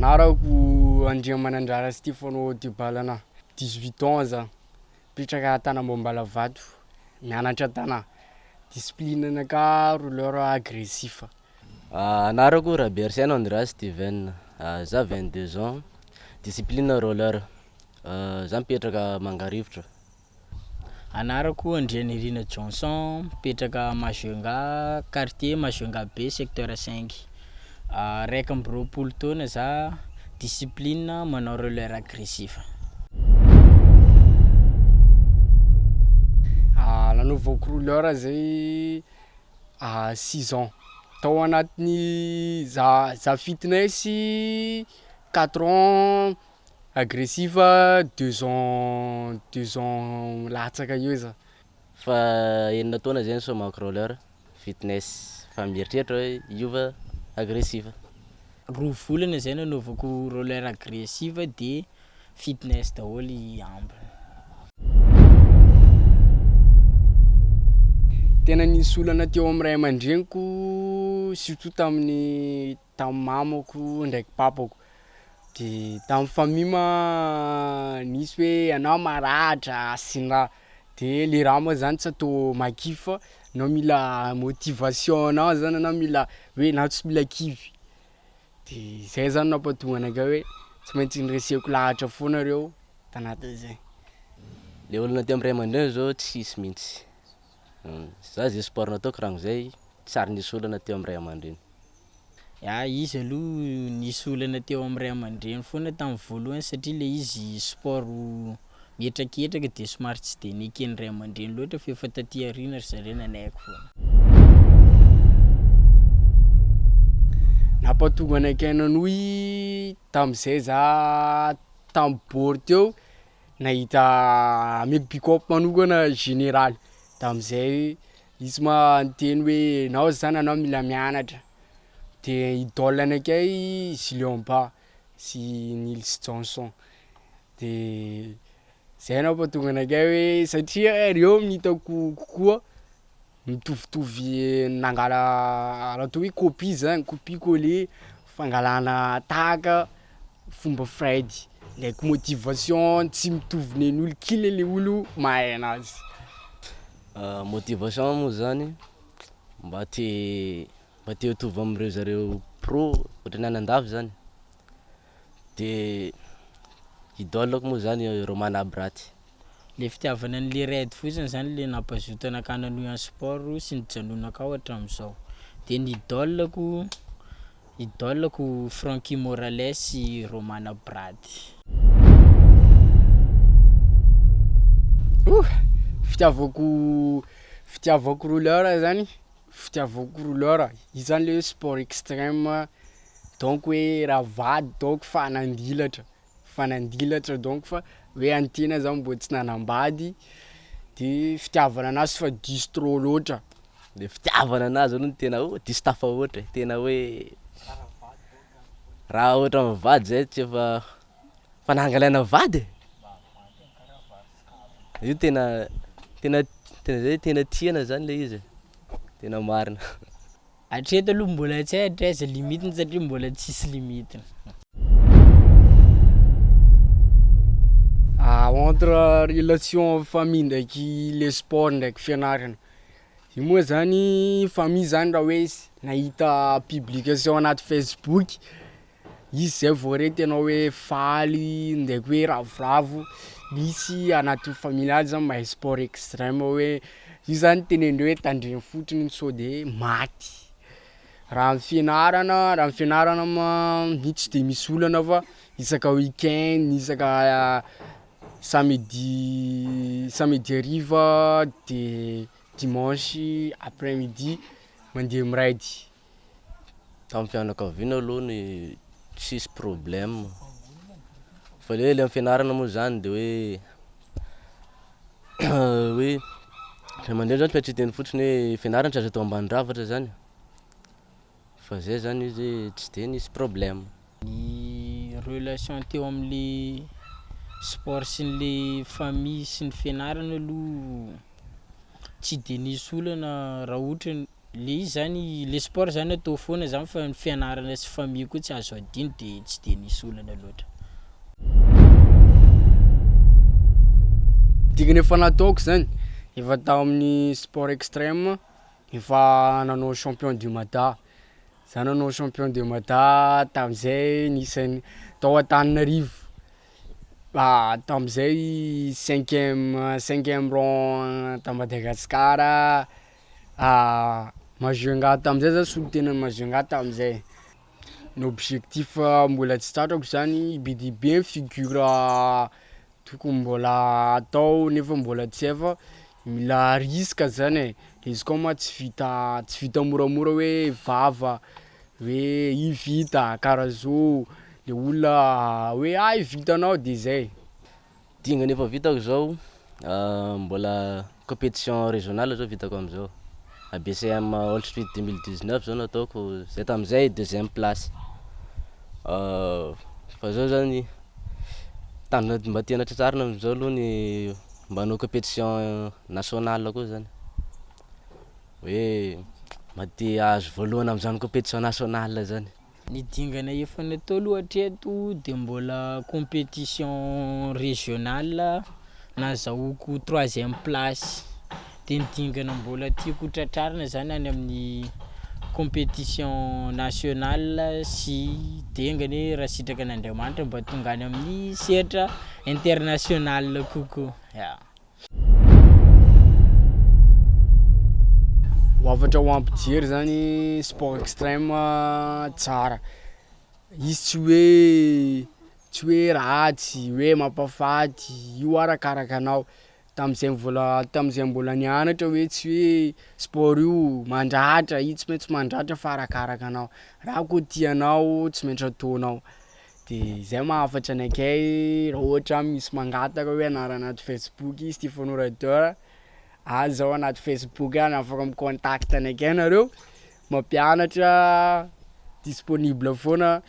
Anarako Andriamanandrara Stephano Debalana, 18 ans za, mipetraka Tanambao Ambalavato, mianatra à Tana, discipline anakahy rouleur agressif. Anarako Rabearisaina Andrea Steven, zaho 22 ans, discipline roller, zaho mipetraka Mangarivotra. Anarako Andrianirina Johnson, mipetraka Majunga, quartier Majunga be secteur cinq, 21 taona zah, discipline manao roller agressif. Nanaovako rouleur zay six ans, tao anatin'ny za za fitness quatre ans agressif, 2 ans 2 ans latsaka eo za. Fa enina taona zay nisaomako roller, fitness, fa mieritreritra hoe hiova agressif. Roa volana zay nanaovako roller agressif de fitness dahôly ambiny. Tena nisy olana teo am'ray aman-dreniko surtout tamin'ny tam'mamako ndraiky papako, de tam'famille ma nisy hoe anao maratra sy ny raha, de le raha moa zany tsy atao mahakivy fa anao mila motivation anao zany anao mila hoe anao tsy mila kivy, de zay zany nampatonga anakahy hoe tsy maintsy noreseko lahatra foana reo tanatin'izay. Le olana teo am'ray aman-dreny zao tsisy mihitsy, za zay sport nataoko haram'zay tsary nisy olana teo am'ray aman-dreny. Ah izy aloha nisy olana teo am'ray aman-dreny foana tam'voalohany satria le izy sport mihetraketraka de somary tsy de neken'ny ray aman-dreny loatra f'efa taty aoriana ry zareo nanaiky foana. Nampatonga anakay nanohy tam'zay za tam'bord teo nahita ameko big up manokana général, tam'zay izy ma niteny hoe anao zany anao mila mianatra, de idole anakay Julien Ba sy Nils Johnson, de zay nampatonga anakay hoe satria reo no hitako kokoa mitovitovy nangala raha atao hoe copie zany copie coller fangalana tahaka fomba firaidy ndraiky motivation tsy mitovy nen'olo kila le olo mahay anazy. Motivation moa zany mba te mba te hitovy amindreo zareo pro ohatran'ny any andafy zany, de idôleko moa zany Roman Abraty. Le fitiavana an'le raid fotsiny zany le nampazoto anakahy nanohy any sport sy nijanonako ao hatram'zao, de ny idôleko, idôleko Francky Morales sy Romana Brady. Ouh! Fitiavako fitiavako rouleur zany, fitiavako rouleur, io zany le hoe sport extrême donc hoe raha vady donc fa nandilatra, fa nandilatra donc fa hoe antena zany mbô tsy nanambady de fitiavana anazy fa diso trop loatra. Le fitiavana anazy aloha no tena oh diso tafahoatra e, tena hoe raha ohatra mivady zay tsy efa fa nangalaina vady e, io tena tena tena zay tena tiana zany le izy e, tena marina. Hatreto aloha mbola tsy hay hatraiza limitiny satria mbola tsisy limitiny. Entre relation famille ndraiky le sport ndraiky fianarana, io moa zany famille zany raha hoe s- nahita publication anaty facebook, izy zay vao re tena hoe faly ndraiky hoe ravoravo, misy anatin'ny famille any zany mahay sport extrême hoe io zany tenenindreo hoe tandremo fotsiny sao de maty. Raha am'fianarana raha am'fianarana moa io tsy de misy olana fa isaka weekend, isaka samedi samedi hariva de dimanche après-midi mandeha miraidy. Tam'fianakaviana aloha ny tsisy problème, fa le hoe le am'fianarana moa zany de hoe hoe ray aman-dreny zany fa tsy hiteny fotsiny hoe fianarana tsy azo atao ambanin-javatra zany, fa zay zany izy tsy de nisy problème. Ny relation teo am'le sport sy nle famille sy ny fianarana aloha tsy de nisy olana raha ohatra. Le izy zany le sport zany atao foana zany fa ny fianarana sy famille koa tsy azo adino de tsy de nisy olana loatra. Dingana efa nataoko zany, efa tamin'ny sport extrême, efa nanao champion du Mada, za nanao champion de Mada tam'zay nisan'ny tao Antananarivo, tam'zay cinquième cinquième rang ta Madagasikara, Majunga tam'zay zany solontenan'i Majunga tam'zay. Ny objectif mbola tsy tratrako zany be dia be figure tokony mbola atao nefa mbola tsy hay fa mila risque zany e, izy koa ma tsy vita tsy vita moramora hoe vava hoe io vita karaha zao, le olona hoe ay vitanao de zay. Dingana efa vitako zao mbola compétition régionale zao vitako am'zao, ABCM all street 2019 zao nataoko zay tam'zay deuxième place, fa zao zany tanjona mba tiana tratrarina am'zao aloha ny mba hanao compétition national koa zany, hoe mba te hahazo voalohany am'zany compétition national zany. Ny dingana efa natao aloha hatreto de mbôla compétition régional nazahoako troisième place de ny dingana mbôla tiako ho tratrarina zany any amin'ny compétition national sy de enga anie raha sitrakan'Andriamanitra mba tonga any amin'ny sehatra international kokoa, ya. Ho hafatra ho an'ny mpijery zany, sport extrême tsara, izy tsy hoe tsy hoe ratsy hoe mampafaty io arakaraka anao, tam'zay mbola tam'zay mbola nianatra hoe tsy hoe sport io mandratra io tsy maintsy mandratra fa arakaraka anao, raha koa tianao tsy maintsy ataonao de zay ma hafatra anakay raha ohatra misy mangataka hoe anara anaty facebook Stephano Rader, any zaho anaty facebook any afaka mi-contact anakay anareo, mampianatra, disponible foana,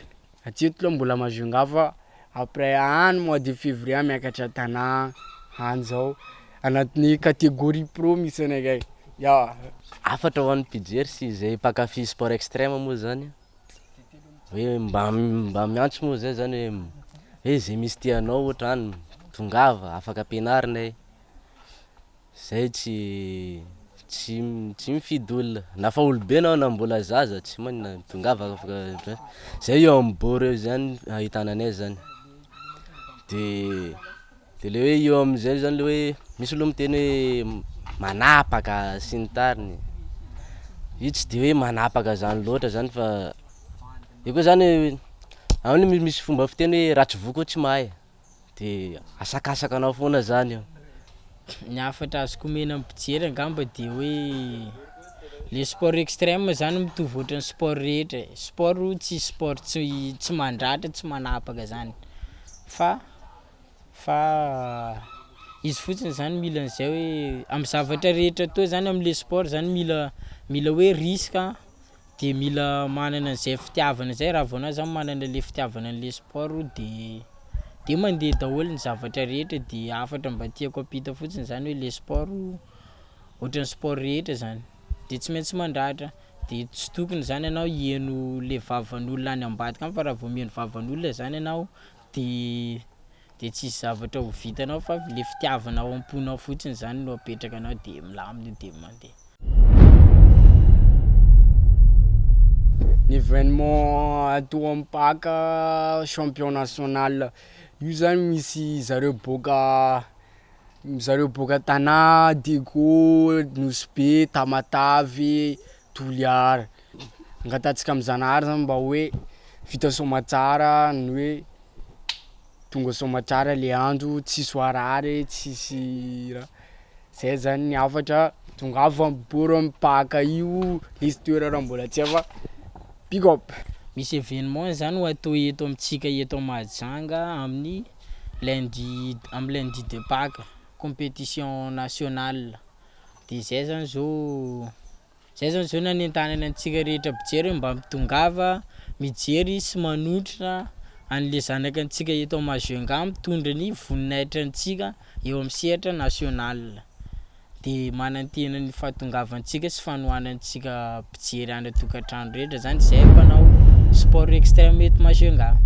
hatreto loha mbola Majunga fa après any mois de février any miakatra Tana, any zao anatin'ny catégorie pro misy anakay, ya. Hafatra ho an'ny mpijery sy zay mpankafy sport extrême moa zany, hoe mba mba miantso moa zay zany hoe hoe zay misy te hanao ohatra any tongava afaka ampianarinay, zay tsy tsy tsy mifidy olona na fa olobe anao na mbola zaza tsy maninona tongava afaka zay eo am'bord eo zany ahitana anay zany, de de le hoe eo am'zay zany le hoe misy aloha miteny hoe manapaka sy ny tariny, io tsy de hoe manapaka zany loatra zany fa io koa zany ao ny misy fomba fiteny hoe raha tsy voa koa tsy mahay, de asakasakanao foana zany io. Ny hafatra azoko omena ny mpijery angamba de hoe le sport extrême zany mitovy ohatran'ny sport rehetra e, sport tsisy sport tsy tsy mandratra tsy manapaka zany fa fa izy fotsiny zany mila an'izay hoe amy zavatra rehetra atao zany amle sport zany mila mila hoe risque de mila manana an'zay fitiavana zay raha vao anao zany manana le fitiavana an'le sport de de mande daholo ny zavatra rehetra de hafatra mba tiako ampita fotsiny zany hoe le sport ohatran'ny sport rehetra zany de tsy maintsy mandratra de tsy tokony zany anao hihaino le vavan'olona any ambadika any fa raha vao mihaino vavan'olona zany anao de de tsisy zavatra ho vitanao fa le fitiavana ao am-ponao fotsiny zany no apetrakanao de milamina io de mande. Ny événement atao amy Paka champion national, io zany misy zareo boaka zareo boaka Tana, Diego, Nosy Be, Tamatavy, Toliara, angatahantsika amy Zanahary zany mba hoe vita soamantsara ny hoe tonga soamantsara le andro tsisy marary tsisy raha, zay zany ny hafatra tongava amy bôro amy paka io misy toerana mbola tsy hay fa big up. Misy événement zany ho atao eto amintsika eto Mahajanga amin'ny lundi amy lundi de Pâques, compétition national de zay zany zao zay zany zao nanentanana antsika rehetra mpijery hoe mba mitongava mijery sy manotrona an'le zanakantsika eto Majunga mitondra ny voninahitrantsika eo amy sehatra national. De manantena ny fahatongavantsika sy fanohanantsika mpijery any an-tokantrano rehetra zany zahay mpanao sport extrême eto Majunga.